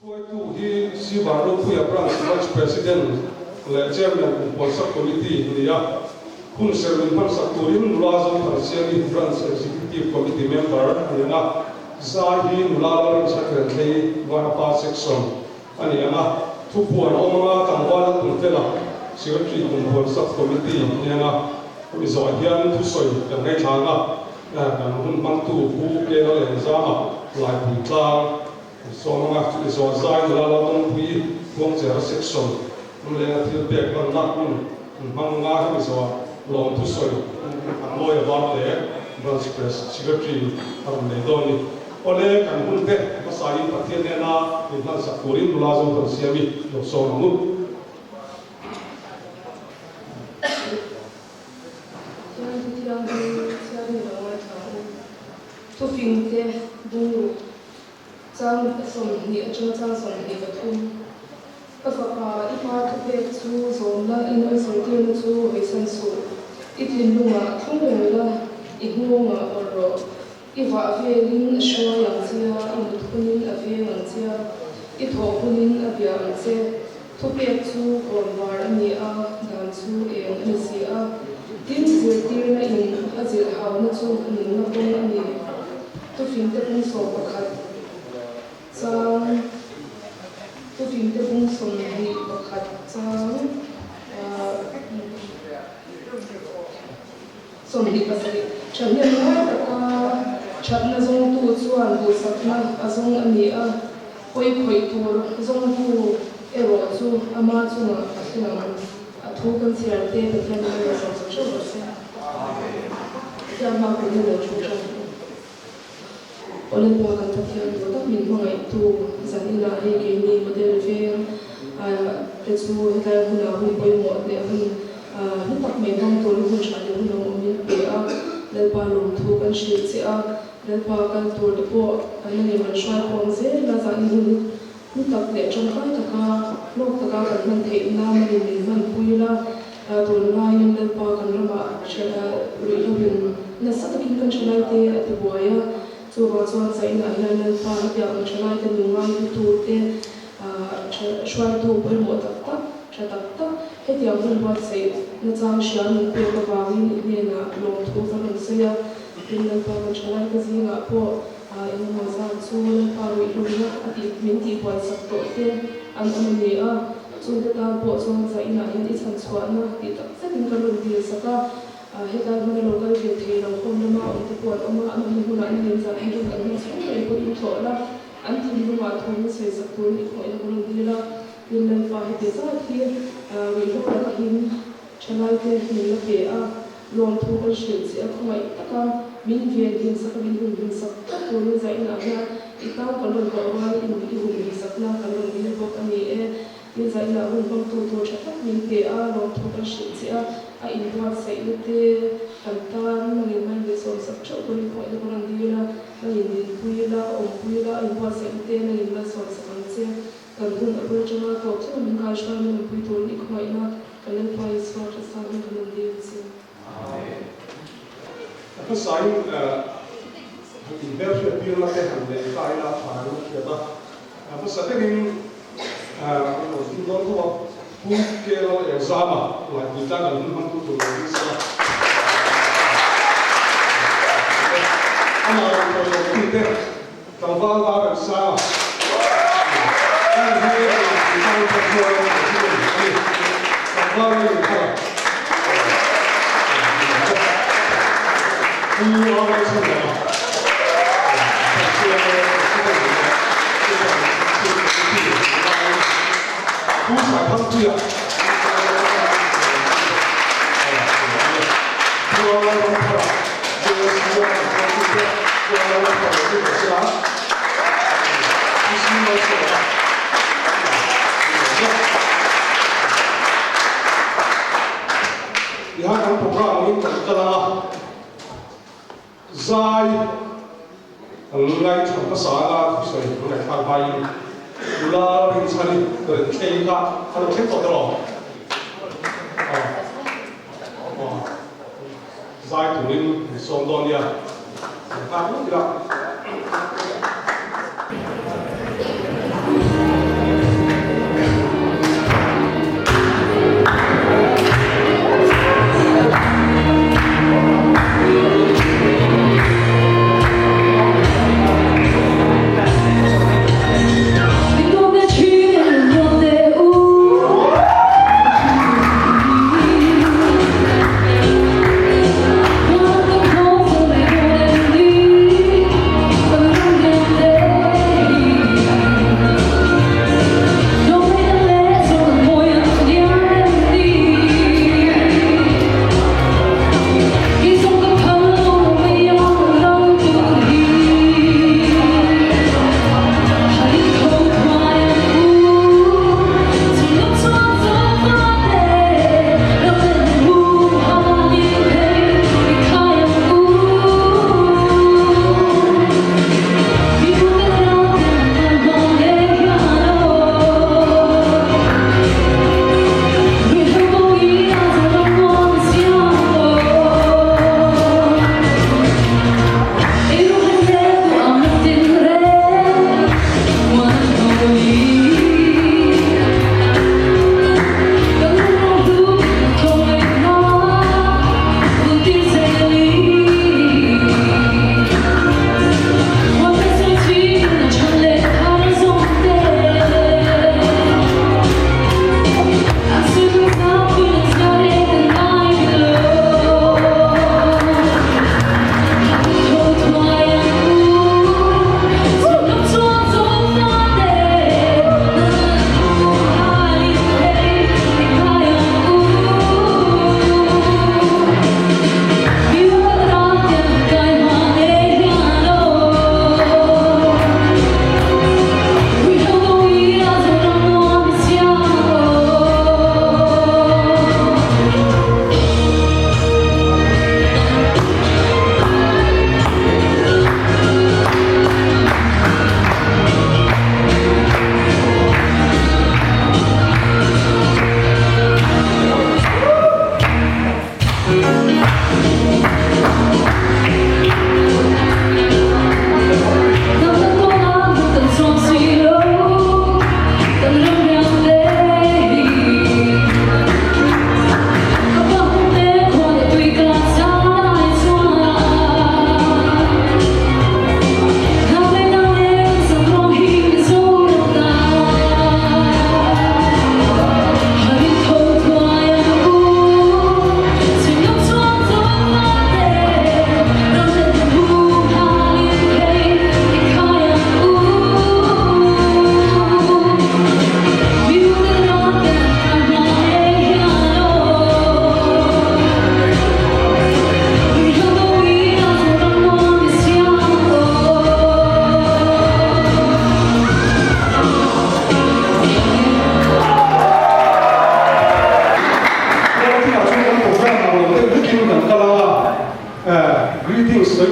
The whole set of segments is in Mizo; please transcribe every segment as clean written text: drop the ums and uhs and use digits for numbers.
Hruaitu hi Sivan Ropuia Branch Vice President leh Chairman Kumpuan Sub Committee a ni a. Hun serh min hmansak turin nula Zothansiami Branch Executive Committee member a ni ang a, zai hi nula Lalrinchhatrenhlei Vanapa Section a ni ang a, thupuan a awm ang a, tlangval a tum fel a, Secretary Kumpuan Sub Committee a ni ang a, hemi zawhah hian thusawi kan ngaithla ang a, kan hun hmangtu Pu Kela Lengzama Laipui Tlang Sawmanga chu i zawh zai nula lo dawngpui Khuangchera section Hmanglenga thil pek hmanna hun an hmang nga hemi zawhah lawm thusawi an mawi a var leh Branch Press Secretary a rawn nei dawn ni. Awle kan hun te hmasain Pathian hnena min hlansak turin nula zo kan siam i lo sawm ang u. Pathian thu thianghlim chhiarmi lo ngaithla u. Thufingte bungruh Chang 20 atanga chang 23, Ka fapa, i pa thupek chu zawmna i nui zirtirna chu hawisan suh. I thinlungah thlung reng la, i nghawngah awrh rawh. I vah velin a hruai ang che a, i mut hunin a veng ang che a, i thawh hunin a bia ang che. Thupek chu kawnvar a ni a, dan chu eng a ni si a. Tin, zirtirna in a zilh hauna chu nunna kawng a ni. Tufinte bung 11 chang Tufinte bung 21 chang 27. Thahnem ngai taka thatna zawngtu chuan duhsakna a zawng a ni a, pawi khawih tur zawngtu erawh chu ama chungah a thleng ang. A thu kan chhiar te Pathian in a rawn zawm sak theuh rawh se. Pathian hma kan in lo thu tang u. Aw Lalpa kan Pathian duh tak min hmangaihtu zan inah hei keini model veng te chu hetlai hunah hun pawimawh leh hun hlu tak mai hmang turin hun tha leh hun lo awm in pe a, Lalpa lawmthu kan hrilh che a, Lalpa kal tur te pawh an la ni rawn hruai khawm zel a, zan in hun hlu tak leh tangkai taka hlawk taka kan hman theih nan a ni min hmanpui la, tunlaiin Lalpa kan ramah ruihhlo in nasa takin kan thalai te a ti buai a, chuvang chuan zainah hian Lalpa hetiang ang thalai te nungai hlutu te hruaitu pawimawh tak tak tha tak tak hetiang hun buatsaih nachang hria min pek avangin i hnenah lawmthu kan rawn sawi a, tin Lalpa kan thalai te zingah pawh Engemaw zat chu Lalpa ruihhlawmna a tih min tihbuai sak tawh te an awm a ni a, chungte tan pawh chuan zah inah hian i chhan chhuahna tih tak zetin ka rawn dil sak a, hetlai hmuna lo kal ve thei lo home lama awm te pawh an awm a, an awmna hmunah nan in zah hian kan hman chhung ngei pawhin thlawh la, an thinlungah thu min sawi sak turin i khawih na ka rawn dil a, tin Lalpa heti zat hi ruihhlo lakahin Thalaite min la pe a, lawmthu kan hrilh che a, khawngaih taka min ven him sak a, min hun him sak tlat turin zainah hian i tan kan rawn koh rual in i hun him sakna kan rawn dil bawk a ni e. Tin, zainah hun hmangtu tur tha tak min pe a, lawmthu kan hrilh che a, a inbuatsaihna te kan tan nangin mai min sawm sak theuh turin khawngaihna kan rawn dil a, nangin dinpui la, awmpui la, a inbuatsaihna te nangin malsawm sak ang che. Kan hun a bul atanga tawp thleng min kaihruai min awmpui turin i khawngaihna kan Lalpa Isua Krista hming kan rawn dil che. Amen. A hmasain han inhmelhriat tirna te han nei ta ila tha in a hriat a. A hmasa berin kan rawn ding dawn tho a, Pu KL Engzama Laipui tlang kan hun hmangtu tur lo ding sela. Amah rawn tawilawmtute Tlangval dar an sang a, heng hi a lang tih tan pawh chuan an thil a ni. Tlangval a in thar a, Pu Arnold Chhandama, Pathian President leh Central Executive Committee laiin Pu Saithangpuia, Pu Arnold Ramthara, Tihian kan program angin kan kal ang a, zai kan ngaithla hmasa anga thusawi kan ngaihthlak hmain nula rinchhani renthlei kha a lo thleng tawh tawh lo. Zai turin min sawm dawn nia, kan nghak lut ila.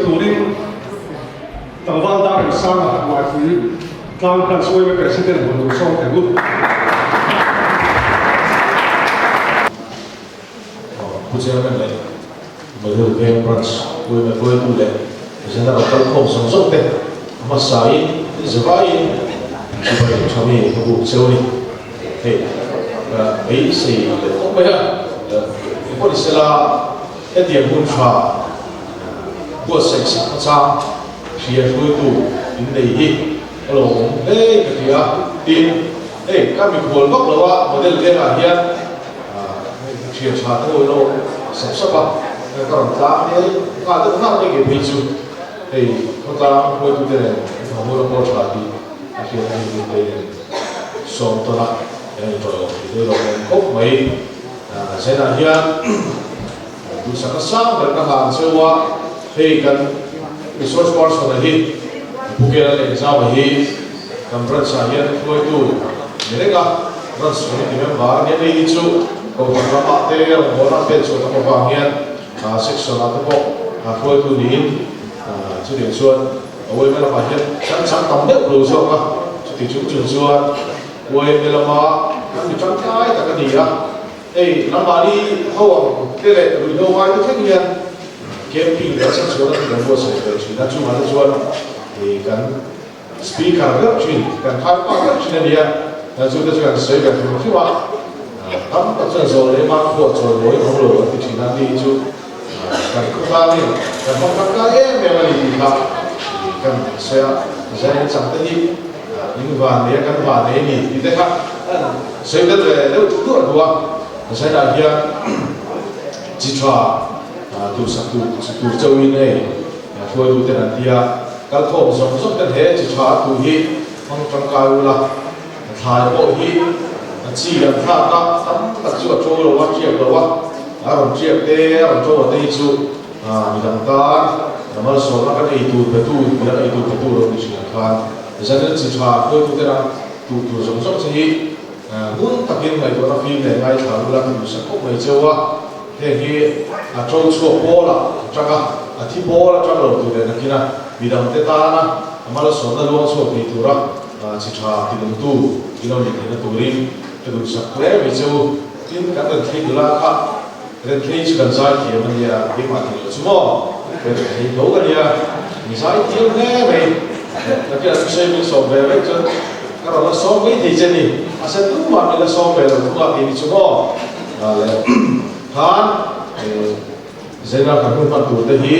turin Tlangval Darremsanga Laipui Tlang Branch yma President rawn lo sawm teh u. Pu Chairman leh Model Veng Branch yma hruaitu leh General kalkhawm zawng zawng te a hmasain zavaiin chibai tha mi ka buk cheu ni. Hei ka beisei leh khawp mai a, engpawh ni sela hetiang hun tha buatsaih sak hmachang hria hruaitu in nei hi ka lo awm hle ka ti a. Tin, hei ka mikhual vak lo a model vengah hian thian tha te ho in lo awm sap sap a, ka rawn tlang hmel nghal deuh nghal mai ke phei chu hei khawtlang hruaitute nen inhawhmuna pawh tha tih a hriat a ni lut daih a ni. Sawm tawn a kan inṭawih awm tih daih lo awm khawp mai. Zainah hian duhsakna sang ber ka hlan cheu a, hei kan resource person a hi Pu Kela Lengzau a hi kan branch ah hian hruaitu ni reng a, branch committee member a nia. Hei hi chu Kohhran ramah te rawngbawlna pen chhuah tam avang hian section ah te pawh hruaitu niin chutiang chuan Uaime lamah hian kan chang tam deuh lo zawk a, chuti chung chung chuan uaime lama kan mi tangkai tak a ni a. Hei lamahni ho ang te leh ruihhlo ngai te thleng hian camping leh chhan chhuahna te kan buatsaih ve thin a, chungah te chuan kan speaker deuh thin, kan khaipa deuh thin a ni a, chu te chu kan sawi ve hrim hrim a, tam tak chuan zawh leh mah khuah chawimawi awm lo an ti thin a, ni hi chu Kan khawtlangin kan hmang tangkai em em a ni tih kha kan sawi a, Zain changte hi in van nei a, kan van nei a ni tih te kha an sawi tel ve deuh duah duah a. Zainah hian chi tha duhsak tur chauhin hei hruaituten an ti a, kalkhawm zawng zawng ten he chi tha tu hi hmang tangkai ula, thlai pawh hi a chi an thlak a, tam tak chu a to lo a, tiak lo a. A rawn tiak te, a rawn to te hi chu midang tan malsawmna kan ei tur pe tu, midang ei tur pe tu lo ni thin ang khan Zanel chi tha hruaitu te ram tuh tur zawng zawng che hi ngun takin ngaihtuahna fim leh ngaithla ula ka duhsak khawp mai cheu a. Heng hi a to chhuak pawl ah a tang a, a thi pawl a tang lo tur leh nakina midang te tana malsawmna luang chhuak thei tura chi tha tinungtu i lo nih theihna turin ka duhsak hle mai cheu. Tin, kan rawn thlei nula kha rawn thlei chu kan zai thiam a nia, keimah tih loh chu maw? Rawn thlei tho ka nia, mi zai thiam hle mai. Nakin a thusawi min sawm ve vek chuan ka rawn la sawm mai thei che ni, a sen tumah min la sawm ve lo thung a tih ni chu maw? Le khan Zaina kan hun hman tur te hi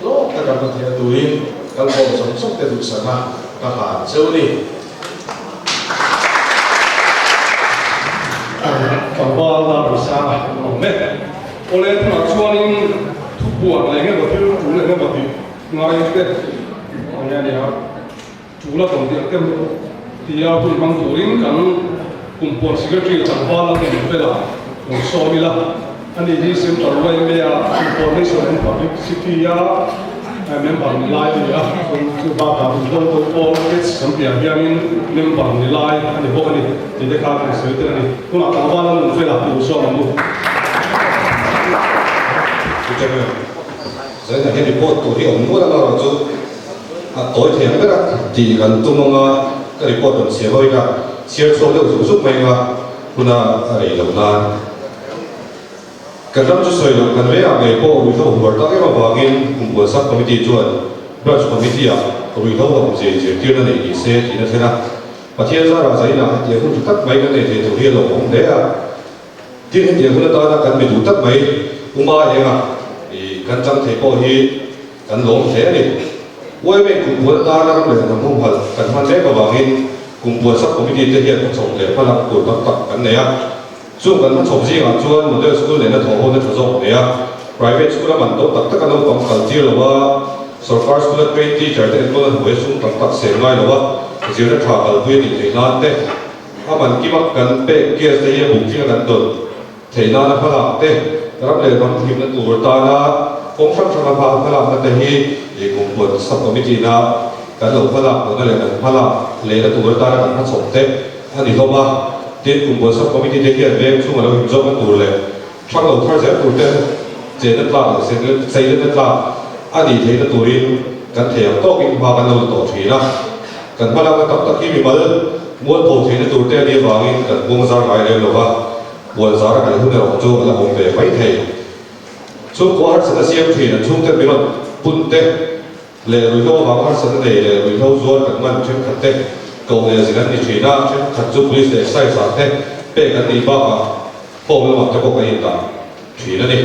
hlawk taka hman theihna turin kalkhawm zawng zawng te duhsakna ka hlan cheu ni. Tlangval Darwisanga a awm e. Awle tunah chuanin thupuan leh engemaw thil tul engemaw tih ngai te a nia nia. Tul a tawn tih ang te tia hun hmang turin kan kumpuan Secretary tlangval a hmun velah rawn sawm ila. Ani hi Central yma Information and Publicity a member ni lai a ni a, chu bakah Ruihhlo do pawl Kids kan tih ah hianin member ni lai a ni bawk a ni tih te kha kan sawi tel a ni. Tunah tlangval a nun velah i lo sawm ang u. Pu Chairman, zainah hian report tur hi awm nual anga erawh chu a tawi thei ang ber a tih kan tum anga ka report rawn chhiar hawi kha chhiar chhuak deuh zuk zuk mai anga huna a rei loh nan. Kan ram chu sawi loh kan vengah ngei pawh ruihhlo huar tak em avangin Kumpuan Sub Committee chuan Branch Committee ah ruihhlo hlawm zir zirtirna neih ni se tiin a thlen a. Pathian zarah zainah hetiang hun tha tak mai kan nei thei tur hi a lawmawm hle a. Tin, hetiang hun atana kan mi duh tak mai Uma Enga kan chang thei pawh hi kan lawm hle a ni. Uaimeng Kumpuan atana ram leh hnam humhalh kan hman mek avangin Kumpuan Sub Committee te hian hmachhawp leh hmalak tur tam tak kan nei a. Chung kan hmachhawp zingah chuan model school nena thawhhona tha zawk nei a, private school a man to tak taka naupang kal tir lo a, sorkar school a trained teacher te enkawl a hnuai a sum tam tak seng ngai lo a, zirna tha kalpui a nih theih nan te, a man kima kan pek gas te hi a buk tlinga kan dawn theih nana hmalak te, ram leh hnam thimna tur tana kawng hrang hranga hma hmalakna te hi kumpuan sub committee na kan lo hmalak lohna leh kan hmalak lehna tur atana kan hmachhawp te a ni hlawm a, tin kumpuan sub committee te hian veng chhunga lo inzawmna tur leh hrang lo thar zel tur te chenna tlak leh cheilenna tlak. a nih theihna turin kan thei ang tawkin hma kan lo la tawh thin a. Kan hmalakna tak tak hi mimal mualpho theihna tur te a nih avangin kan buang zar ngai lem lo va, buan zar a ngaih hun erawh chu a la awm ve mai thei. Chhungkua harsatna siam thin an chhungte mi rawn pun te leh ruihhlo avang harsatna nei leh ruihhlo zuar kan man thenkhat te koh leh zin an ni thin a, thenkhat chu police leh excise ah te pek an nih bakah home lamah te pawh kan indah thin a ni.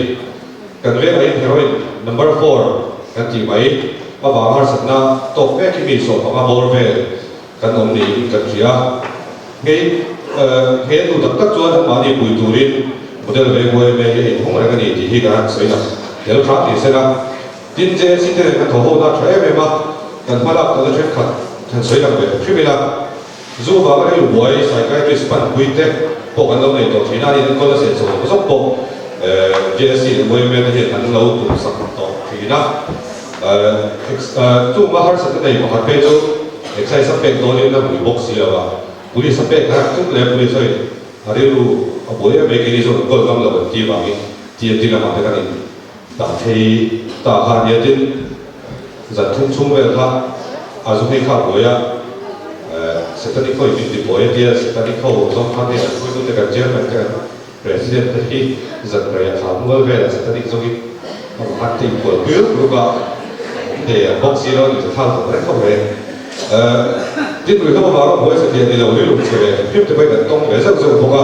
Kan vengah hian heroin number four kan tih mai avang harsatna tawk mek hi mi 15 bawr vel kan awm niin kan hria. Hei he nu tak tak chuan anmahni pui turin model ve huai mai hi a inhawng reng a ni tih hi kan han sawi lang tel hram ni sela. Tin, JSC te nen kan thaw ho na tha em em a, kan hma lak tawhna thenkhat han sawi lang ve hrim ila. Zu vanga rilru buai psychiatrist panpui te pawh kan lo nei tawh thin a, an inenkawl a senso zawk zawk pawh JSC leh YMA te hian an lo tumsak tawh thin a. Chunga harsatna nei pakhat phei chu excise a pek dawnin a hmui bawk si lo a, police a pek kha tum leh police ho in a rilru a buai em mai keini zawk an kawl ngam lo an ti vangin TMT lamah te kan in dah thei ta kha a nia. Tin, zan thum chhung vel kha a zu phei kha a buai a, Satanic ho in min ti buai a tia, Satanic ho zawng khan hei an hruaitute kan chairman te kan President te hi zan rei a thla mual velah Satanic zawngin a han te inkual pui ruk ruk a, awm thei ang bawk si lo a ni, zathlak tawh reng khawp mai. Tin, ruihhlo avanga buai satliah ni lo rilru chhe ve hrim hrim te pawhin an tawng ve zeuh zeuh bawk a,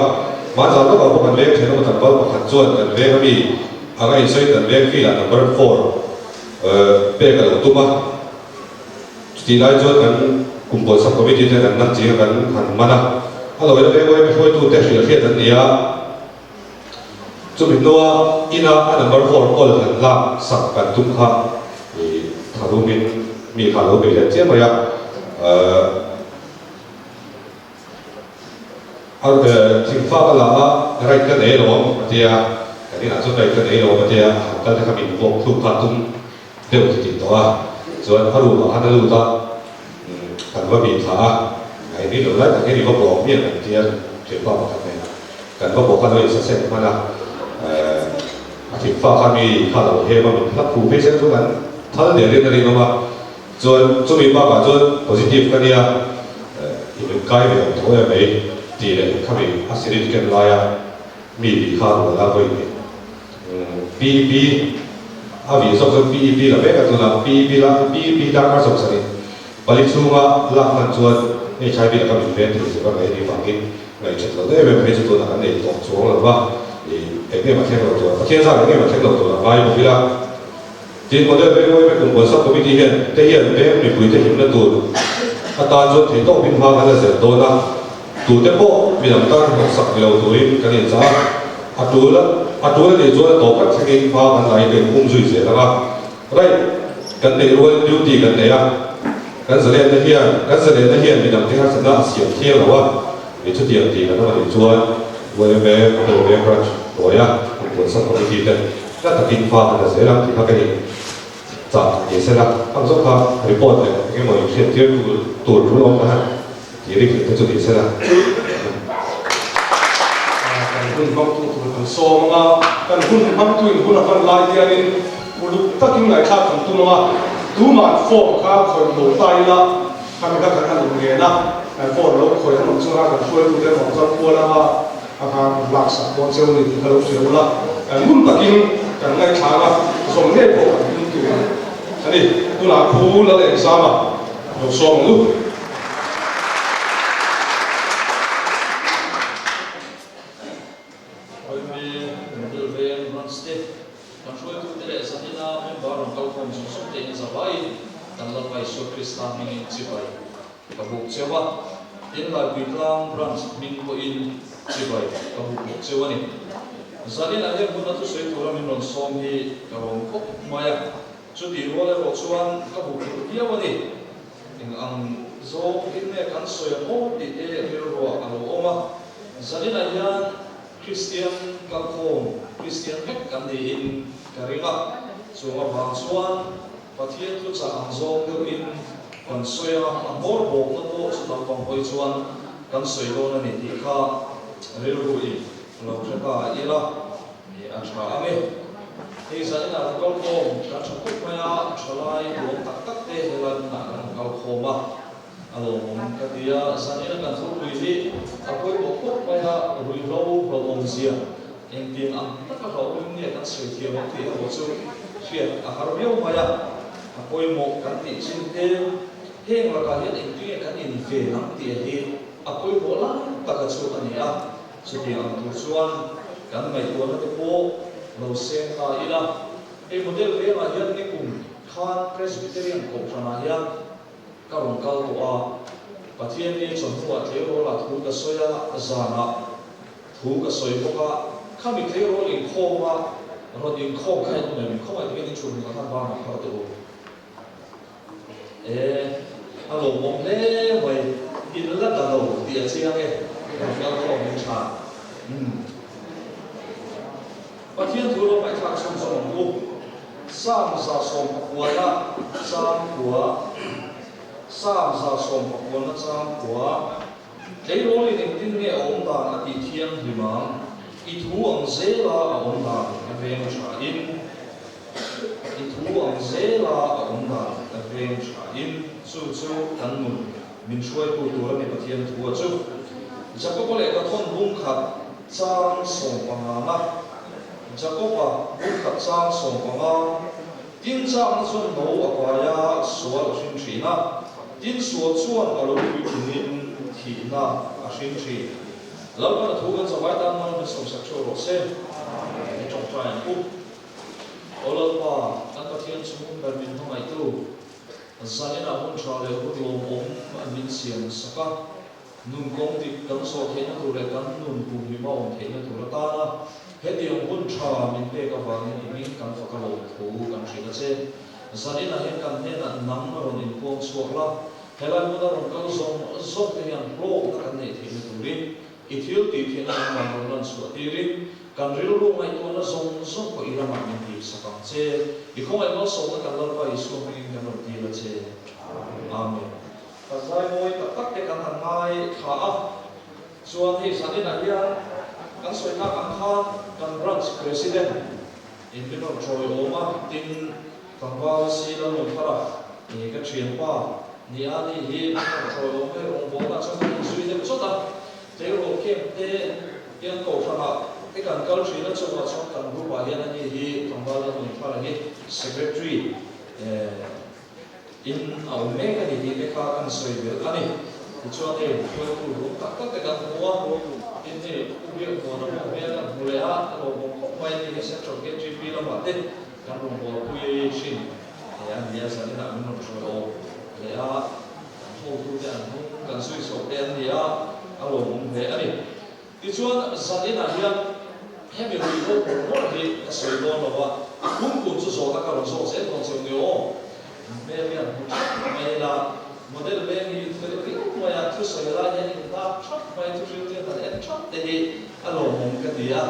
hmanzan lawkah pawh kan veng thenawm tlangval pakhat chuan kan veng ami anga insawi kan veng field ah number four pek a lo tum a, Chutih lai chuan kan kum pawlsak committee ten an nak ching a kan han man a, a lo ila veng uaimi hruaitute hrilh hriat an ni a, chumi hnua ina a number four call han lak sak kan tum kha i tharumin mi kha a lo bei let chiam mai a, A thingfa ka la a, right ka nei alawm a tia, kan inah chuan right ka nei alawm a tia, a han kal te kha min bawk thluk kha tum deuh ti tih tawh a, chuan a room ah khan a lut a, kan va bih thla a, a inrin loh lai tak hian i va bawk miah kan tia, thianpa pakhat nen kan va bawk a, lo insaseng hman a, a thingfa kha mi kha lo hem a, min hlap hu phei zel chu kan thal der in a rinawm a. Chuan chumi bakah chuan positive ka nia, i min kai ve ang tho em mai tih leh khami a syringe ken laia mi tih kha rual a vawi hnih. PEP a vih zawk chuan PEP la vek a tunah PEP la PEP darkar 70 pali chhunga lak hman chuan HIV laka min ven thei zir a ngaih a nih vangin ngaihṭhat loh em em phei chu tunah kan nei tawh chuang lo va, i eng em a thleng lo tur Pathian zat eng em a thleng lo tur a ngai bawk ila. Tin, Model Veng Uaime Kum Puan Sub Committee hian te hian veng mipuite himna tur atan chuan theihtawpin hma kan la zel dawn a, tute pawh midang tan hnawksak ni lo turin kan inchah a, a tul a tul a nih chuan a tawp rat thlengin hma kan la in kan um zui zel ang a. Right, kan neih rualin duty kan nei a, kan zalenna hian kan zalenna hian midang te harsatna a siam thiang lo a, mi chutiang tih kan awm a nih chuan UMA Model Veng Branch hnuaia Kum Puan Sub Committee te Hla takin hma kan la zel ang tih kha ka in chah ni sela, ang zawk kha report leh eng emaw in hriat tir tur tul awm ta han tih rik leh te chu ni sela. Kan hun hmangtu tur kan sawm ang a, kan hun hmangtu in hun a hman lai hianin uluk takin ngaihthlak kan tum ang a, tuma'n form kha khawih lo ta ila, khami kha kan han inngen a, form lo khawih an awm chuan kan hruaitute an awm kal kual ang a, A khan kan laksak dawn cheu ni tih ka lo hria ula, ngun takin kan ngaihthlak a, zawm ngei pawh kan tum tur a ni. Tunah khu lal exam a lo sawm ang u. Awimi Model Veng Branch te, kan hruaitute leh zanina member rawn kalkhawm zawng zawng te in zavaiin kan Lalpa Isua Krista hmingin chibai Ka buk cheu a, tin Laipuitlang Branch hming pawhin chibai ka buk bawk cheu a ni. Zanin ah hian hmun a thusawi tura min rawn sawm hi ka rawm khawp mai a, chutih rual erawh chuan ka buk phurh viau a ni. Eng ang zawng in nge kan sawi ang aw tih te rilruah a lo awm a, zanin ah hian Kristian kalkhawm, Kristian vek kan niin ka ring a, chung avang chuan Pathian thuchah ang zawng deuhin kan sawi a, a hmawr bawkna pawh chu naupang hawi chuan kan sawi dawn a ni tih kha rilru in lo hre ta ila, a tha ang e. Hei zanin ah rawn kal khawm kan tha khawp mai a, thalai duhawm tak tak te helai hmunah kan rawn kal khawm a, a lawmawm ka ti a. Zanin a kan thupui hi a pawimawh khawp mai a, ruihhlo hlauhawmzia engtiang ang taka hlauhawm nge kan sawi thiam ang tih erawh chu hriat a har viau mai a, a pawimawh kan tih chin te heng lakah hian engtinge kan inven ang tih hi a pawimawh lai taka chu a ni a. Chutiang ang tur chuan kan ngaihtuahna te pawh lo seng ta ila. Hei model vengah hian nikum khan Presbyterian Kohhranah hian ka rawn kal tawh a, Pathian ni chawhnuah tleirawl-ah thu ka sawi a, zanah thu ka sawi bawk a, khami tleirawl inkhawma rawn inkhawm kha en awm em? Inkhawm ai takin inchhun hmunah khan banah phar teh u. E, a lawmawm hle mai, in la da lo tih a chiang e, kan kal khawm hi tha. Umm. Pathian thu lo ngaihthlak chhung zawng ang u. Psalm 119 chang khua, Psalm 119 chang khua, Tleirawl in engtin nge a awm dan a tih thianghlim ang, i thu ang zela a awm dan a veng tha in. I thu ang zela a awm dan a veng tha in chu chu kan nun min hruaitu tur a ni Pathian thu a chu. Jakoba leh ka thawn bung khat chang 15 na Jakoba bung khat chang 15 Tin chakna chuan no a pai a, sual a hring thin a, tin sual chuan a lo puitlingin thihna a hring thin. Lalpan a thu kan zavai tan mal min sawmsak theuh rawh se. I tawngtai ang u. Aw Lalpa, kan Pathian chung ber min hmangaihtu, zaninah hun tha leh hun lawmawm min siam sak a, nun kawng dik kan zawh theihna tur leh kan nun kumhlim a awm theihna tur atana hetiang hun tha min pek avangin i hming kan fak a lawm thu kan hrilh a che. Zaninah hian kan hnenah nang rawn inpuang chhuak la, helai hmuna rawn kal zawng zawng te hian hlawkna kan neih theihna turin I thil tih theihna an man rawn lan chhuah tirin kan rilru ngaihtuahna zawng zawng pawh i ramah min hip sak ang che. I khawngaih malsawmna kan Lalpa Isua hmingin kan rawn dil a che. Amen. Ka zai mawi tak tak te kan han ngai thla a, chuan hei zaninah hian kan sawi tak ang khan kan branch president in min rawn chawi awm a, tin tlangval si Lalnunthara ni ka thianpa Ni a ni hi an rawn hruai awm hei rawngbawlna chuan kan inzui deuh chawt a, tleirawl camp te hian kohhranah te kan kal thin a, chuvah chuan kan group ah hian a ni hi tlangval Lalnunthara hi secretary in a awm mek a ni tih te kha kan sawi belh a ni. Tichuan hei hruaitu rum tak tak te kan hmu a, tin hei U Biakmuana pawh hmel kan hmu leh a, a lawmawm khawp mai a ni hi Central KTP lamah te kan rawngbawlpui thin. He a nia zaninah min rawn hruai awm leh a, kan hotute an hnung kan zui chhoh te an ni a, a lawmawm hle a ni. Tichuan zaninah hian hemi ruihhlo pawr mawlh hi ka sawi dawn lo a, a kungkun chu zawhna ka rawn zawk zel dawn cheu ni aw. Hmel hian hmu thap mai ila, model veng hi in fel riau mai a, thusawi lai hian in nghak thap mai, thuhriltu in han en thap te hi a lawmawm ka ti a.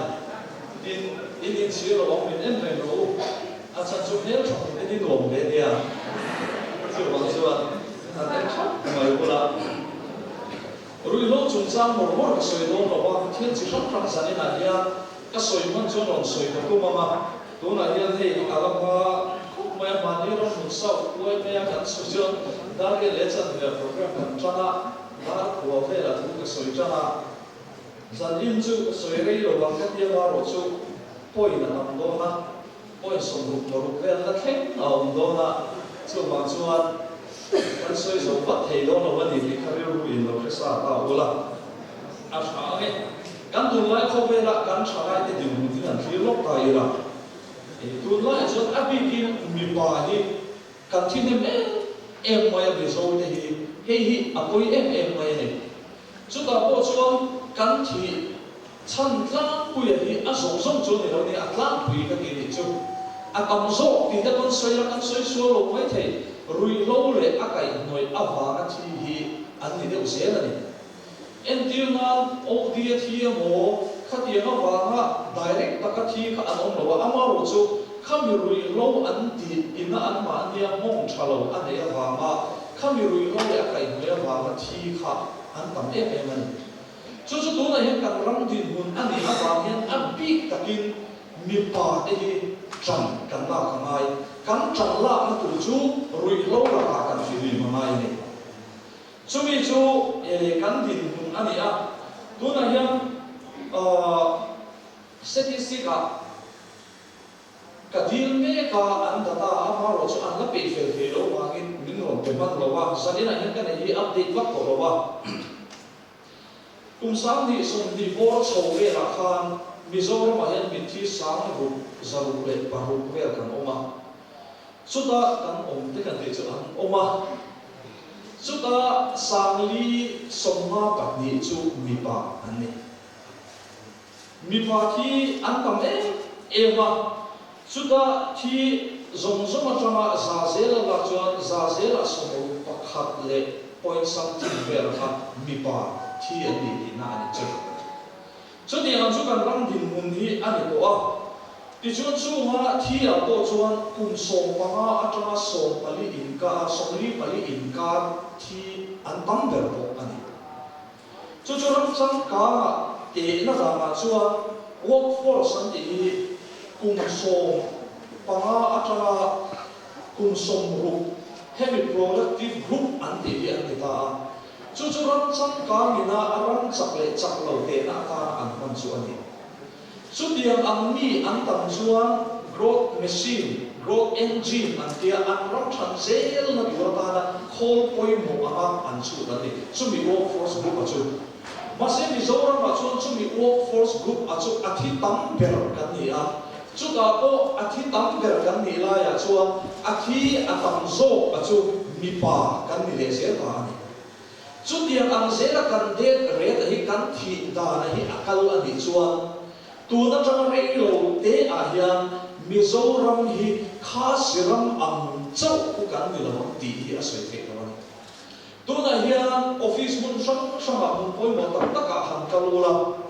Tin, in inchhir lo ang min en reng rawh u. A chhan chu hmel tha hmuh te hi nuam ve nia. Chuvang chuan han en thap mai bula ruihhlo chungchang mawr mawr ka sawi dawn lo a, thil chi hrang hrang zaninah hian ka sawi hman chuan rawn sawi ka tum ang a, tunah hian hei a la hma khawp mai a, mahni ram hmun sauh uai mai a kan sawi chuan dar riat leh chanve program kan tan a, dar khua velah thu ka sawi tan a. Zan in chu ka sawi rei lo ang ka tia marawh chu point a tam dawn a, point 66 vel na thleng a awm dawn a, chuvang chuan kan sawi zo vat thei dawn lo a ni tih kha rilru in lo hre sa ta ula a tha ang e. Kan tunlai khawvela kan thalai te dinhmun hi han thlir lawk ta ila, tunlaiah chuan a bikin mipa hi kan thi hnem em em mai a Mizo te hi, hei hi a pawi em em mai a ni. Chutah pawh chuan kan thih chhan tlangpuia hi a zawng zawng chu a ni lo nia, a tlangpui ka tih nih chu. A tam zawk tih te pawn sawi la kan sawi sual lo mai thei, ruihhlo leh a kaihhnawih avanga thi hi an ni deuh zel a ni. Entir nan OD a thi emaw khatiang avanga direct taka thi kha an awm lo a, amarawh chu khami ruihhlo an tih ina anmahnia nghawng tha lo a neih avanga Khami ruihhlo leh a kaihhnawih avanga thi kha an tam em em a ni. Chu chu tunah hian kan ram dinhmun a nih avang hian a bik takin mipa te hi Ṭan kan lak a ngai. Kan ṭan lakna tur chu ruihhlo lakah kan fihlim a ngai a ni. Chumi chu kan dinhmun a ni a. Tunah hian statistic-ah ka dil mek a, an data amaherawh chu an la peih fel thei lo vangin min rawn pe hman lo a. Zaninah hian ka nei hi update vak tawh lo a. Kum 2020 bawr chho velah khan Mizoramah hian mitthi 6606 vel kan awm a, chuta kan awm te kan tih chu an awm a, chuta 452 chu mipa an ni. Mipa thi an tam em em a, chuta thi zawng zawng atanga za zel a lak chuan za zelah 61 leh point something vel kha mipa thi an ni tihna a ni chu. Chutiang ang chu kan ram dinhmun hi a ni tawh a, tichuan chunga thi ah pawh chuan kum 15 atanga 14 inkar, 44 inkar thi an tam ber pawh a ni. Chu chu ram changkanga tehna danah chuan workforce an tih hi kum 15 atanga kum 60 hemi productive group an tih hi an ti ta a. Chu chu ram changkangina a ram chak leh chak lo tehna atana an hman chu a ni. Chutiang ang mi an tam chuan growth machine, growth engine an tia an ram than zel na tur atana khawl pawimawh anga an chhut an ni. Chumi workforce group a chu. Mahse Mizoramah chuan chumi workforce group a chu a thi tam ber kan ni a. Chutah pawh a thi tam ber kan nih laiah chuan a thi a tam zawk a chu mipa kan ni leh zel ta a ni. Chutiang ang zela kan det ret a hi kan thih dan a hi a kal a nih chuan tun atanga rei lo te ah hian Mizoram hi Khasi ram ang chauh khu kan ni lo ang tih hi a sawi theih lo a ni. Tunah hian office hmun hrang hrangah hmun pawimawh tak takah han kal ula,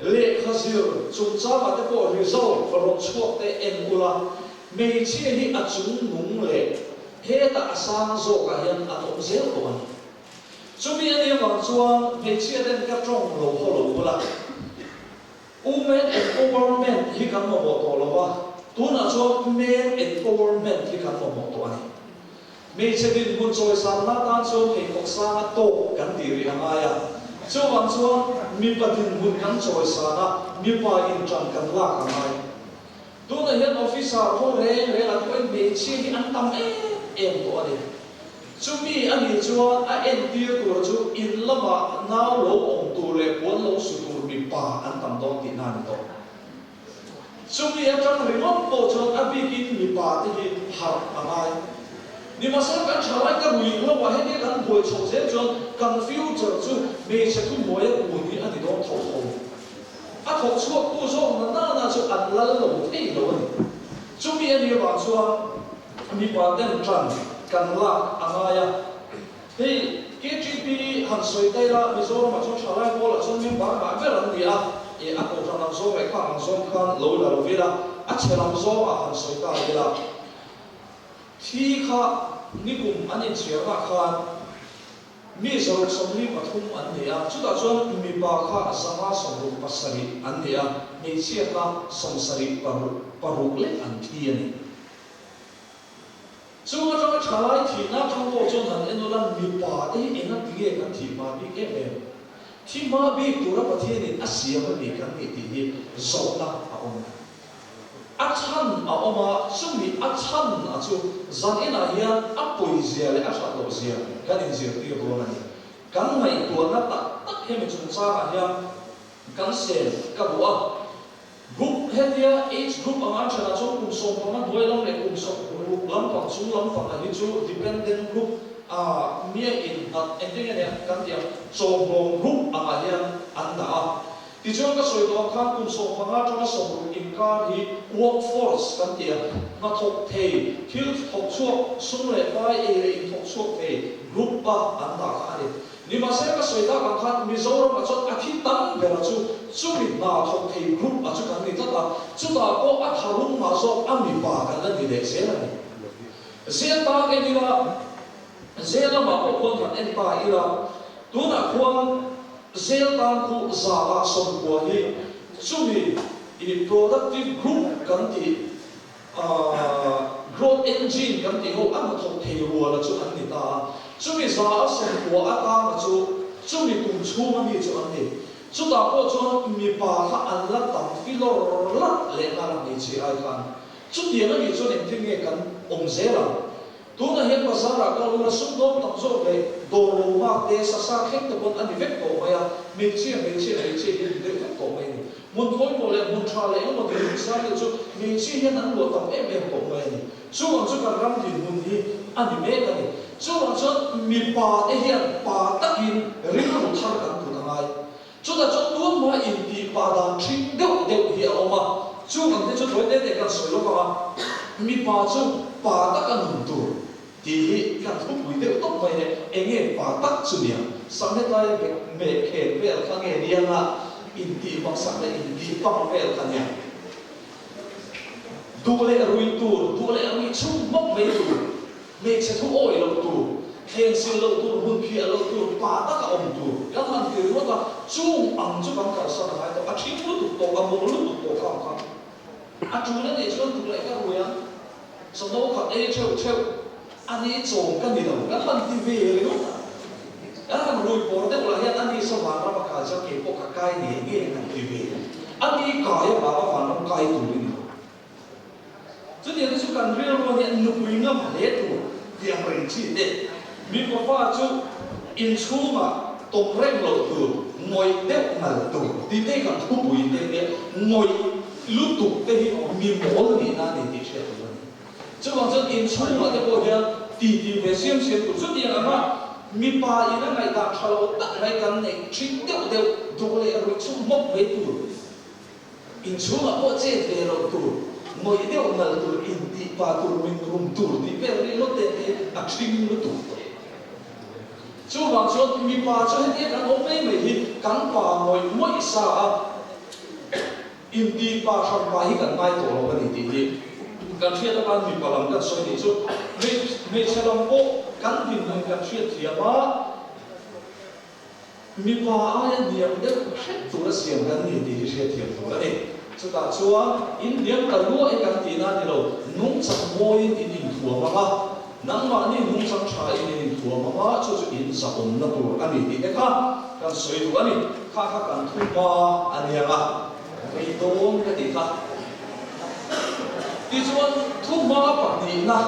lehkha zir chungchangah te pawh result rawn chhuak te en ula, hmeichhia hi a chung nung leh Hetah a sang zawkah hian an awm zel tawh a ni. Chumi a nih avang chuan hmeichhia ten ka tawng lo haw lo bula women empowerment hi kan mamawh tawh lo a, tunah chuan men empowerment hi kan mamawh tawh a ni. Hmeichhe dinhmun chawisanna atan chuan pheikhawk sanga tawk kan tih rih a ngai a, chuvang chuan mipa dinhmun kan chawisan a, mipa inṭan kan lak a ngai. Tunah hian officer ho reng reng an pawhin hmeichhia hi an tam em em tawh a ni. Chumi a nih chuan a entir tur chu in lamah nau lo awm tur leh puan lo su tur mipa an tam dawn tihna a ni tawh. Chumi atang ringawt pawh chuan a bikin mipa te hi harh a ngai. Nimahsela kan thalai ka ruih lo ah heti kan buai chhoh zel chuan kan future chu hmeichhe thuhnuaia kun hi a ni dawn tho tho. A thawk chhuaktu zawk na nana chu an lal lo thei lo a ni. Chumi a nih avang chuan mipa ten ṭan kan lak a ngai a. Hei KTP han sawi ta ila, Mizoramah chuan ṭhalai pawlah chuan member ngah ber an ni a, e a kohhran ang zawng leh khang ang zawng khan lo la lo ila, a chhe lam zawngah han sawi ta ila. Thi kha nikum an inchhiarna khan Mi 143 an ni a, chutah chuan mipa kha 567 an ni a, hmeichhia kha 76 lek an thi a ni. Chung atanga thalai thihna atang pawh chuan han en ula, mipa te hi enga tinge kan thih hma bik em em? Thi hma bik tura Pathianin a siam a ni kan nih tih hi zawhna a awm. A chhan a awm a, chumi a chhan a chu zan inah hian a pawizia leh a that lohzia kan inzirtir dawn a ni. Kan ngaihtuahna tak tak hemi chungchangah hian kan sen ka duh a. Group hetia age group anga an thenah chuan kum 15 hnuai lam leh kum 60 lampang chung lampang a hi chu dependent group a mia innghat engtin nge nia kan tih ang chawmhlawm group angah hian an dah a. Tichuan ka sawi tawh ang khan kum 15 atanga 60 inkar hi workforce kan ti a, hnathawk thei, thil thawk chhuak, sum leh pai ei leh inthawk chhuak thei group a an dah kha a ni. Nimahsela ka sawi tak ang khan Mizoramah chuan a thi tam bera chu chumi hna thawk thei group a chu kan ni tlat a, chutah pawh a tharum mah zawk a mipa kan la ni leh zel a ni. Zel tan en ila, zel lamah pawh khuan han en ta ila, tunah khuan Zel tan khu 190 hi chumi i productive group kan tih Growth engine kan tih ho a hnathawk thei ruala chu an ni ta a, chumi 9% atanga chu chumi kum chhunga mi chu an ni. Chutah pawh chuan mipa kha an la tam filawr larh leh nghal a hmeichhia ai khan. Chutiang a nih chuan engtin nge kan awm zel ang? Tunah hian bazar-ah kal ula sumdawng tam zawk leh dawr lo nghak te, sasa thleng te pawn a ni vek tawh mai a, hmeichhia, hmeichhia, hmeichhia hi a ni deuh vek tawh mai a ni. Hmun pawimawh leh hmun tha leh engemaw dinhmun sang deuh chu hmeichhia hian an luah tam em em tawh mai a ni. Chuvang chu kan ram dinhmun hi a ni mek a ni. Chuvang chuan mipa te hian pa takin rilru thar kan put a ngai. Chutah chuan tun hma intih pa dan ṭhing deuh deuh hi a awm a, chung ang te chu tawi te te kan sawi lawk ang a, mipa chu pa taka nun tur tih hi kan thupui deuh tawp mai le, enge pa tak chu nia, Samhetaia bek meh khel vel kha nge nia nga intih maksak leh intih pang vel kha nia. Duh leh rui tur, duh leh ruih chhung hmawk mai tur. Hmeichhe thu awih loh tur, thleng sil loh tur, hmun phiah loh tur, pa taka awm tur kan han ti ringawt a, chung ang chu kan kalsan a ngai tawh, a thing lutuk tawh, a mawl lutuk tawh kha ang kha. A tul a nih chuan tuk leh ka rui ang, sawmhnaw khat ei theuh theuh a ni chawm ka ni lo, kan han ti ve ringawt a. Kan han rui pawr deuh lah hian a ni saw vanram a kai chuan kei pawh ka kai ngei ngei ang han ti ve. A ni kai avanga vanram kai tur i ni lo. Chutiang te chu kan rilru hian nupui ngam hle tur tih ang reng chi te. Mipa fa chu inchhungah tawm reng loh tur, ngawih deuh ngal tur tih te hi kan thupui te nia, ngawih lutuk te hi mi mawl nihna a ni tih hriat tur a ni. Chuvang chuan inchhungah te pawh hian titi ve siam siam tur. Chutiang anga mipa in a ngaihdan tha lo tak mai kan neih thin deuh deuh duh leh ruih chhung hmawk mai tur. Inchhungah pawh chet ve loh tur, ngawih deuh nal tur, intih pa tur, min rum tur tih vel ri ngawt te hi a ṭhing lutuk tawh. Chuvang chuan mipa chu hetia kan awm mai mai hi kan pa ngawih ngawih sa a, intih pa hran pa hi kan ngai tawh lo a ni tih hi kan hriat atan mipa lam kan sawi nih chu hmeichhe lam pawh kan dinhmun kan hriat thiam a, Mipa aia hniam deuh hrep tura siam kan ni tih hi hriatthiam tur a ni. Chutah chuan in hniam ta luah e kan tihna a ni lo, nungchang mawiin in inthuam ang a, nangmahni nungchang thain in inthuam ang a, chu chu in zahawmna tur a ni tih te kha kan sawi duh a ni. Kha kha kan thu hma a ni ang a, rei dawn ka tih kha. Tichuan thu hma pahnihna.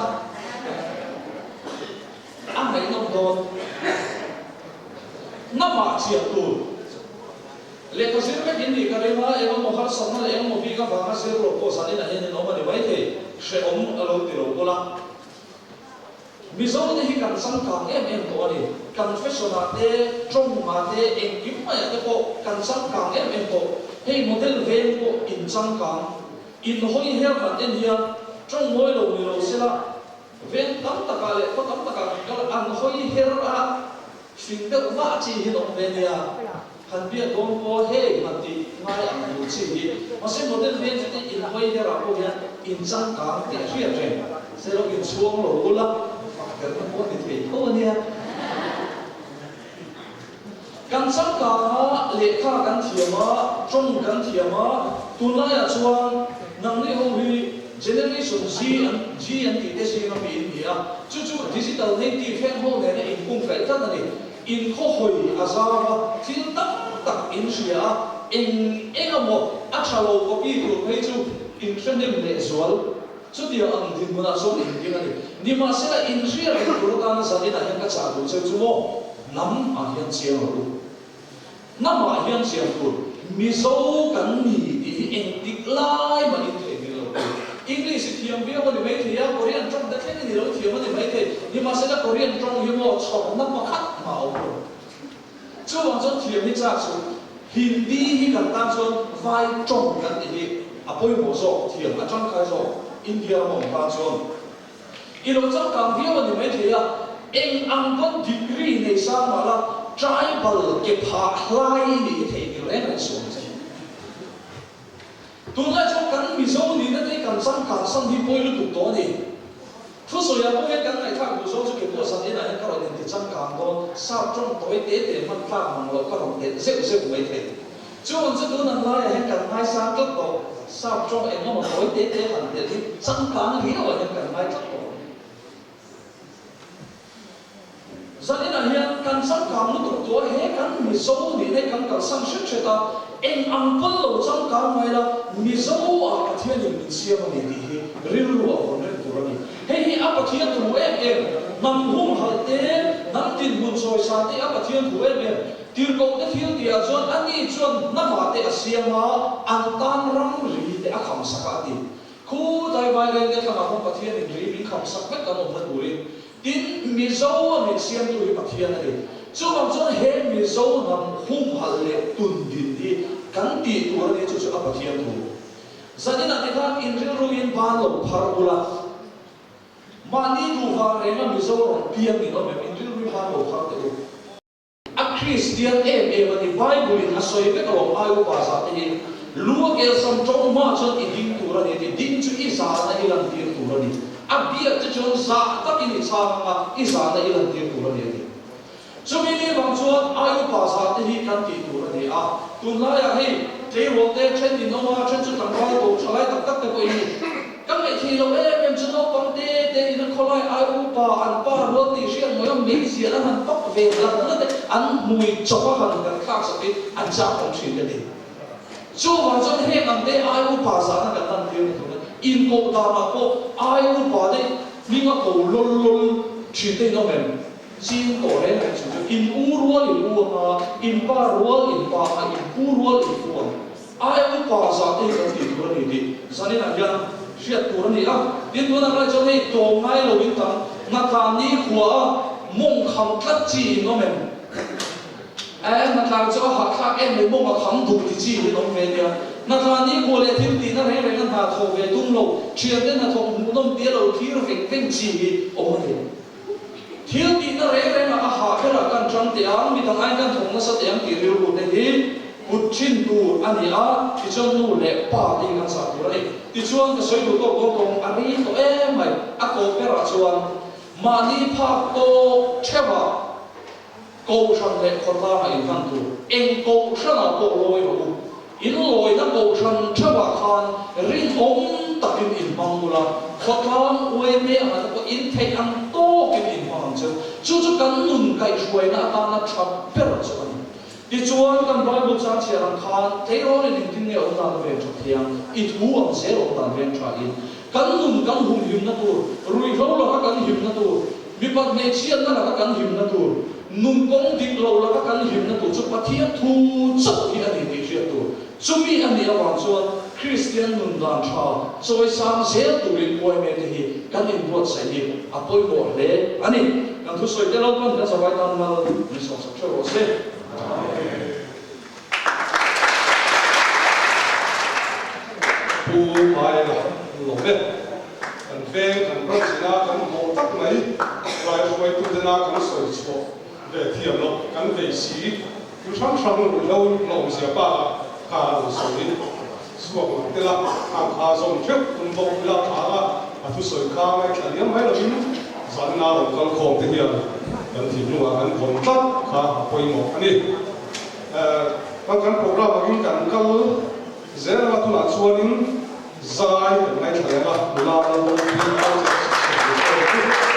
A ngaihnawm dawn. Hnamah chiah tur. Lehkha zir vek in nih ka ring a, eng emaw harsatna leh eng emaw bik avanga zir lo pawh zanin ah hian in awm a ni maithei, hrehawm a lo ti lo bawlh a. Mizo te hi kan changkang em em tawh a ni. Kan fashion ah te, tawng ah te, engkim mai ah te pawh kan changkang em em tawh. Hei model veng pawh in changkang. In hawi her han en hian tawng mawi lo ni lo sela, Veng tam takah leh khaw tam takah kan kal an hawi her a, hring deuh vah chi hi an awm ve nia. Han biak dawn pawh hei han tih ngai ang tur chi hi. Mahse model veng chu tih in hawi her ah pawh hian in changkang tih a hriat reng. Se lo inchhuang lo ula, fak derna pawh a ni thei tho a nia. Kan changkang a, lehkha kan thiam a, tawng kan thiam a, tunlaiah chuan nangni ho hi Generation Z an G an tih te zinga mi in ni a, chu chu digital native heng ho nena inkungkaih tlat a ni. Inkhawhawi a zau a, thil tam tak in hria a, eng eng emaw a tha lo copy tur phei chu in hre hnem lehzual. Chutiang ang dinhmunah chuan in ding a ni. Nimahsela, in hriat reng tur atana zaninah hian ka chah duh cheu chu maw? Hnam ah hian chiang rawh u. Hnam ah hian chiang tur Mizo kan ni tih hi engtik lai mah in theih ngil lo tur. English i thiam viau a ni maithei a, Korean tawng te thleng in i lo thiam a ni maithei. Nimahsela, Korean tawng hi maw chhawrna pakhat mah a awm lo. Chuvang chuan thiam hi chak chu Hindi hi kan tan chuan vai tawng kan tih hi a pawimawh zawk, thiam a tangkai zawk India rama awm tan chuan. I lo changkang viau a ni maithei a, eng ang pawn degree nei sang mah la tribal ke phah hlai i nih hi theih ni reng reng suh ang che. Tunlai chuan kan Mizo nihna te hi kan changkang san hi pawi lutuk tawh a ni. Thusawiah pawh hian kan ngaihthlak duh zawng chu kei pawh zan inah hian ka rawn inti changkang dawn, sap tawng tawi te te hman tlak mang loh ka rawn telh zeuh zeuh mai thei. Chuan chu tun ang laiah hian kan ngaisang tlat tawh. Sap tawng eng emaw tawi te te han telh hi changkang riau ah hian kan ngai tlat tawh. Zaninah hian kan changkang lutuk tua he kan Mizo nih hei kan kalsan hret hret a, eng ang pawn lo changkang mai la, Mizo ah Pathianin min siam a ni tih hi rilru a vawn reng tur a ni. Hei hi a Pathian thu em em, hnam humhalh te, hnam dinhmun sawisa te a Pathian thu em em. Tirhkoh te thil tih ah chuan ani chuan hnamah te a siam a, an tan ramri te a kham sak a a ti. Khu Daivai reng te thlangah khawn Pathianin ri min kham sak vek kan awmna turin Tin, Mizo a min siamtu hi Pathian a ni. Chuvang chuan he Mizo hnam humhalh leh tundin hi kan tih tur a ni, chu chu a Pathian thu. Zaninah te khan in rilruin ban lo phar ula, mahni duh vang renga Mizo rawn piang in awm em? In rilruin ban lo phar teh u. A Kristian em em a ni. Bible in a sawi vek alawm ai upa zah te hi. Lu a kelsam tawng hma chuan i ding tur a ni ti. Ding chu i zahna i lantir tur a ni. A biak che chuan zah takin i chhang anga i zahna i lantir tur a ni a ti. Chumi ni vang chuan ai upa zah te hi kan tih tur a ni a. Tunlaiah hei tleirawl te then in awm a, then chu tlangval tawh thalai tak tak te pawh in ni. Ka ngaihthei lo em em chu naupang te te in a khawlai ai upa an pa rual tih hriat ngawih a meizial an han pak ve hlat hlat e, an hmui chawp a han kan thlak sak hi an chak awm thin ka ti. Chuvang chuan heng ang te ai upa zahna kan lan tir na tur a, inkoh danah pawh ai upa te hming a ko lawl lawl thin te in awm em? Ching tawh reng reng chung chu in u rual in u anga, in pa rual in pa anga, in pu rual in pu ang. Ai upa zah te hi kan tih tur a ni tih zaninah hian hriat tur a ni a. Tin, tunah ngai chuan hei tlawm ngai lo in tam Hnatlan ni khua a mawng kham tlat chi in awm em? E, Hnatlan chu a hahthlak em mai mawng a kham duh ti chi in awm ve nia. Hnatlan ni khua leh thil tihna reng reng a hna thawh ve tum lo, thiante hnathawk hmuhnawm tia lo thlir veng veng chi hi awm a ni. Thil tihna reng rengah a hah berah kan ṭang teh ang, midang aiin kan thawk nasa teh ang tih rilru te hi kut ṭhin tur a ni a, tichuan nu leh pa te hi kan zah tur a ni. Tichuan ka sawi duh tawk dawn tawng a rei tawh em mai, a tawp berah chuan mahni phak tawk ṭheuhah Kohhran leh khawtlangah inhman tur eng kohhranah pawh lawi rawh u. In lawina kohhran theuhah khan rinawm takin inhmang ula, khawtlang uaime angah te pawh in theih ang tawkin inhmang ang cheu. Chu chu kan nun kaihhruaina atana tha ber chu a ni. Tichuan, kan Bible chang chhiar ang khan tleirawl-in engtin nge awm dan a ven tha thiang? I thu ang zel awm dan ven tha in kan nun kan humhimna tur, ruihhlo laka kan himna tur, Mipat hmeichhiatna laka kan himna tur, nun kawng dik lo laka kan himna tur chu Pathian thu chauh hi a ni tih hriat tur. Chumi a nih avang chuan Kristian nun dan tha chawisang zel turin uaime te hi kan inbuatsaih hi a pawimawh hle a ni. Kan thusawi te Lalpan kan zavai tan mal min sawmsak theuh rawh se. Amen. Pu Maia lo e. Kan veng kan branch ina kan hmuh tak mai lai hruaitutena kan sawi chhuah ve thiam loh kan vei si. Thil hrang hrang ruihhlo lawmzia bakah kha a rawn sawi chhuak lang tel a, khang kha zawm theuh tum bawk ila tha a, a thusawi kha ngaithla liam mai lovin zanna rawn kal khawm te hian kan thinlungah kan vawn tlat kha a pawimawh a ni. Kan kan program angin kan kal zel anga tunah chuanin zai kan ngaithla leh anga nula Lalbawlpi Culture Association.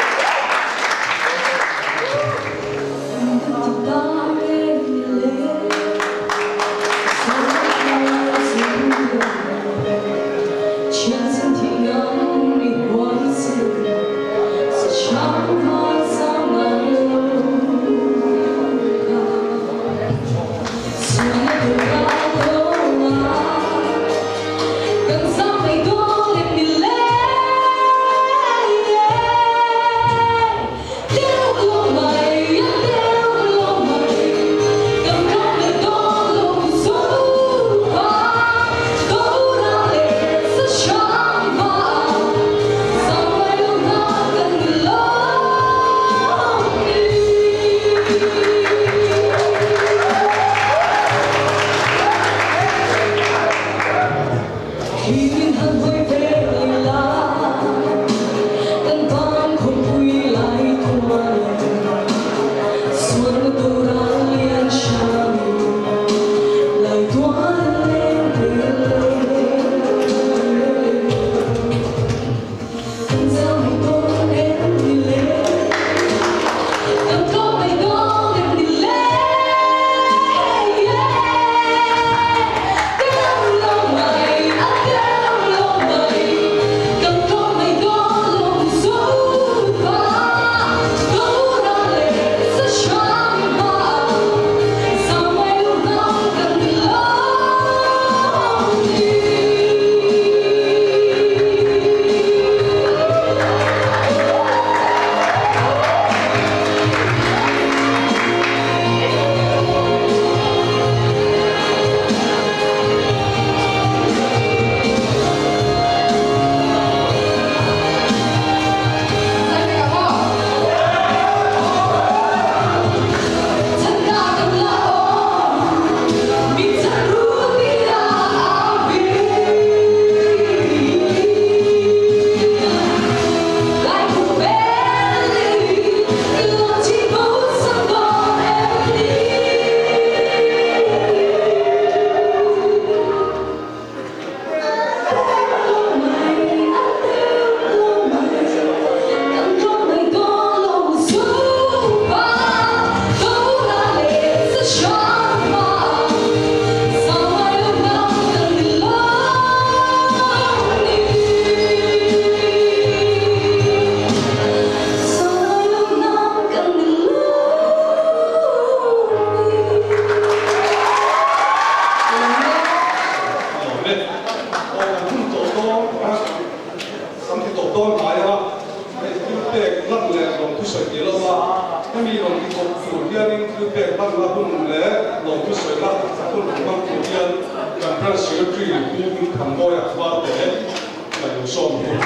Hemi rawn ti kawp tur hianin thil pek hmanna hun leh lawmthu sawina hun rawn hmang tur hian kan Branch Secretary Pu Hmingthanmawia Varte ka lo sawm bawk.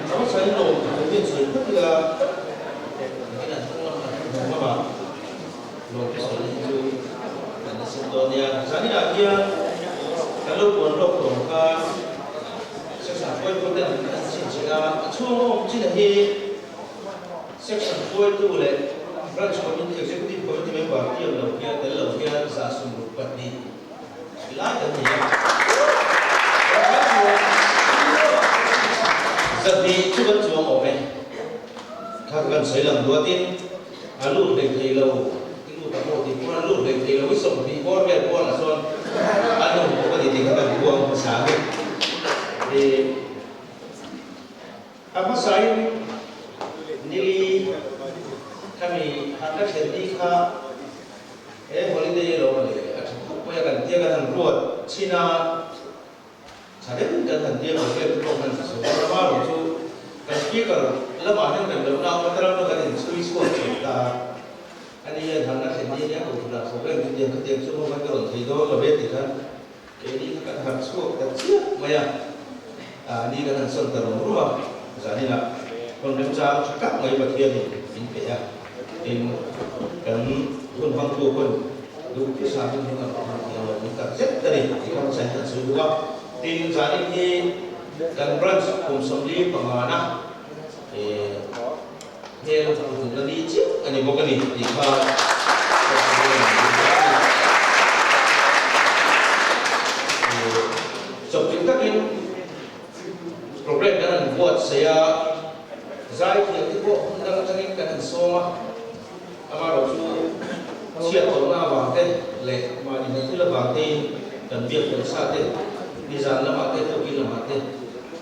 Ramsain lawmthu hi an sawi phawt ila, engin an hnung lam an hmu ngam a, lawmthu sawina hi chu kan la sem dawn nia. Zaninah hian kan lo puan lawk tawh ang khan section hruaitu ten an chhinchhiah a, a chhung awm chin hi section hruaitu leh branch committee, executive committee member tiam lo hian tel lo hian 112 lai kan nei a. 200 chu kan chuang awm e. Kha kan sawi lang duatin a lut hlei thei lo i lut a maw tih pawn a lut hlei thei lo i 20 bawr vel pawnah chuan an awm bawk a ni tih kha kan buang hmasa a ni. A hmasain nili khami han la thlen ni kha he holiday lo le a tha khawp mai a kan tia kan han ruat chhin a. Tha deuhin kan han tia kan te pawh kan sawi dawn a, amaherawh chu kan speaker lamah hian rem lohna a awm a, ram kan inchhui chhuak thin ta a, ani hian harhna thlen ni ania ko thula problem chu tiang khatiang chu hawng khan ka rawn thei dawn lo ve tih khan keini kha kan harh chhuak ta chiah mai a, ni kan han sawn ta rum rum a, zaninah hawn remchang tha tak mai Pathianin min pe a, tin kan hun hmangtu pawn Duh khi sa min hmang ang hmang thei lo min tak zet a ni tih kha hmasa in kan sawi duh a. Tin, zanin hi kan branch kum 45 na hmel hmuhna ni chiah a ni bawk a ni tih kha kan sawi duh a ni. Chawpchilh takin program kan han buatsaih a, zaithiam te pawh hmun dang atangin kan han sawm a. Amaherawh chu chhiat tawhna avang te leh mahni hna thil avang tein kan biak fel sa te, nizan lamah te, tukin lamah te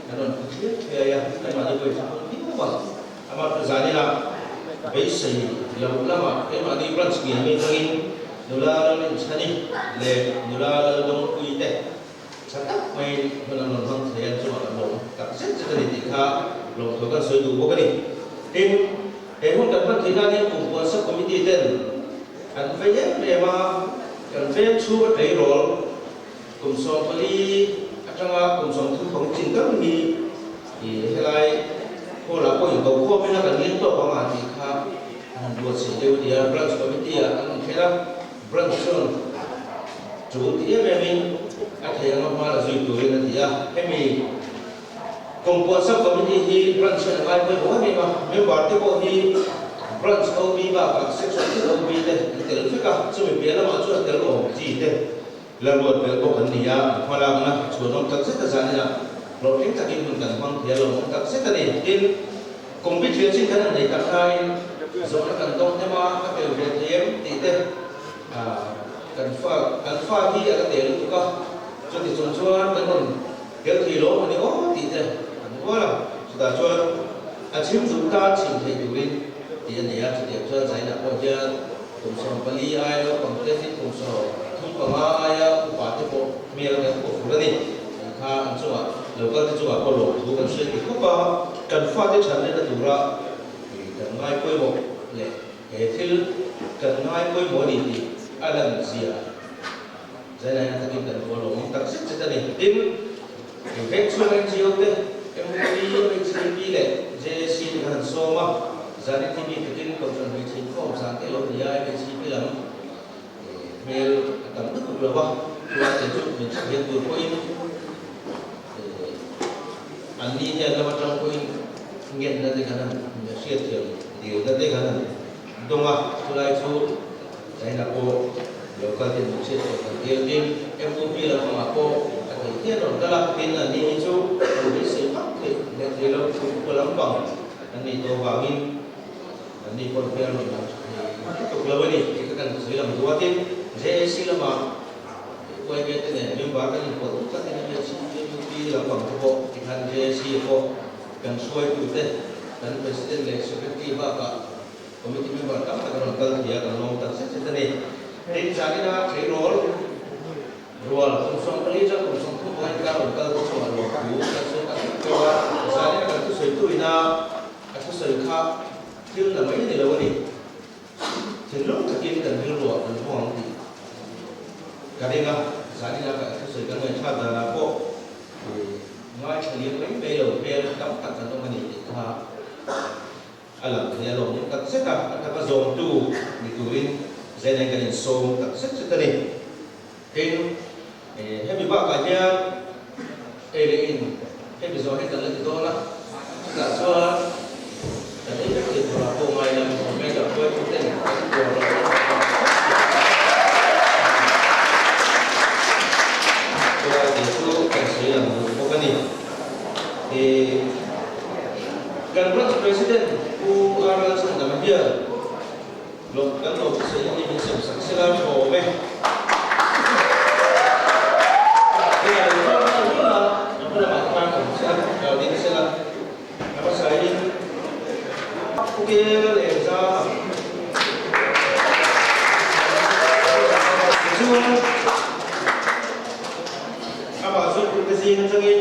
kan rawn phu thliar thliai a, kan mahni pawhin thla hmun viau a. Amaherawh chu zaninah beisei loh lamah keimahni branch ngei mai atangin nula Lalrinchhani leh nula Laldawngpuii te tha tak maiin hun an rawn hmang thei a, chungah kan lawm tak zet zet a ni tih kha lawmthu kan sawi duh bawk a ni. Tin, he hun kan hman theih nan hian kum puan sub committee ten an vei em em a, kan veng chhung a tleirawl kum 14 atanga kum 30 pang chin tal hi helai hall ah pawh inko khawm ila kan ngeng tawk ang a tih kha an han buatsaih deuh a ni a, branch committee ah an inkhel a. Branch chuan tul ti em em in a thei anga hma la zui turin a ti a. Hemi Kumpuan Sub Committee hi Branch hian a ngai pawimawh em em a, member te pawh hi Branch OB bakah Section tin OB te an tel vek a, chumi piah lamah chuan tel awm chi te la ruat belh bawk an ni a, an hmalakna chhuanawm tak zet a zaninah hlawhtling takin hun kan hmang thei a lawmawm tak zet a ni. Tin, Kum bi thil chin kan han nei tak laiin zawhna kan dawng hnem a, ka tel ve thei em tih te kan fa kan fa hi a la tel lutuk a, chuti chung chuan kan rawn tel thei lo a ni aw tih te an rual a, chutah chuan a chhim duh tan chhim theih turin tih a ni a, chutiang chuan Zainah pawh hian kum 14 aia naupang te tin kum 35 aia upa te pawh hmel kan pawh fur a ni. Kan kha an chungah local te chungah pawh lawmthu kan hriat ti khawp a, kan fate than lehna tura kan ngai pawimawh leh he thil kan ngai pawimawh a ni tih a lan zia zainah hian takin kan hmu a lawmawm tak zet zet a ni. Tin, veng chhung NGO te, MOP, MHDP leh JAC te khan an sawm a, zan in mi takin Kohhran Hmeichhe Inkhawm zan te lo ni a, MHDP lam Hmel a tam lutuk lo a, chuan kei chu hmeichhe hmel tur pawhin an ni hian lam atang pawhin ngenna te khan han hriatthiam dilna te khan han dawng a, chulai chu China pawh local ten min hriatthiam kan dil tin MOP lampangah pawh a thei hian rawn kal a, tin an ni hi chu an beisei vak theih leh thei lo thu khua lampang an nih tawh vangin An ni pawh hmel rawn lang tha thei lutuk lo a ni tih kha kan sawi lang duh a. Tin, JAC lamah YB te nen member kan inpawlh tuk tlat in a hmel chhung chu UP lampang te pawh tikhan JAC pawh kan hruaitute, kan President leh Secretary bakah Committee member tam tak a rawn kal thei a, kan lawm tak zet zet a ni. Tin, zanina tleirawl rual kum 14 atang kum 30 pawhin ka rawn kal te chungah lawmthu kan sawi tak zet tawh a. thusawi kha thil na mai ni lo a ni. Thinlung takin kan rilruah kan hmu ang tih ka ring a, zanina kan thusawi kan ngaihthlak danah pawh ngaithla liam mai mai lo hmel tam tak kan awm a ni tih kha a lang thei a lawmawm tak zet a, a taka zawmtu ni turin zainain kan insawm tak zet zet a ni. Tin, hemi bakah hian ei leh in hemi zawh hi kan la ti dawn a, chutah chuan kan ei vek thei turah pawh ngai lo Omega hruaitu ten kan tuar loh a Chulai te chu kan sawi lang duh bawk a ni. Kan Branch President Pu R Lalchhandama hian Lawm kan lo thusawi hi min sem sak sela tha awm e. Hei lo chuan a hun a, a hma lamah khan awm sela, lo ding sela, a hmasaiin Pu Kela leh Zama tichuan amah zuitute zing atangin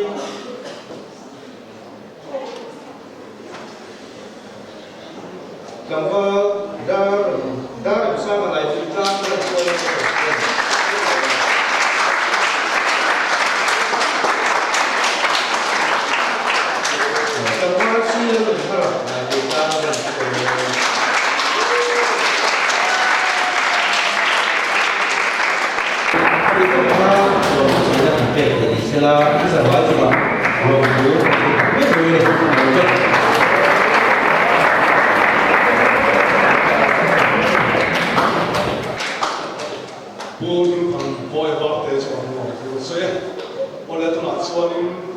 Tlangval dar dar remsanga laipui tlang chu lan kual a ni. Tlangval chi la nun thar a laipui tlang lan kual a ni. Hemi kawngka lawm chhina kan pek theih ni sela, i zavai chungah lawmthu kan hmu tak mai mai a ni. Pu Dingthang Bawi Varte chuan lawmthu a sawi a, Awle tunah chuanin.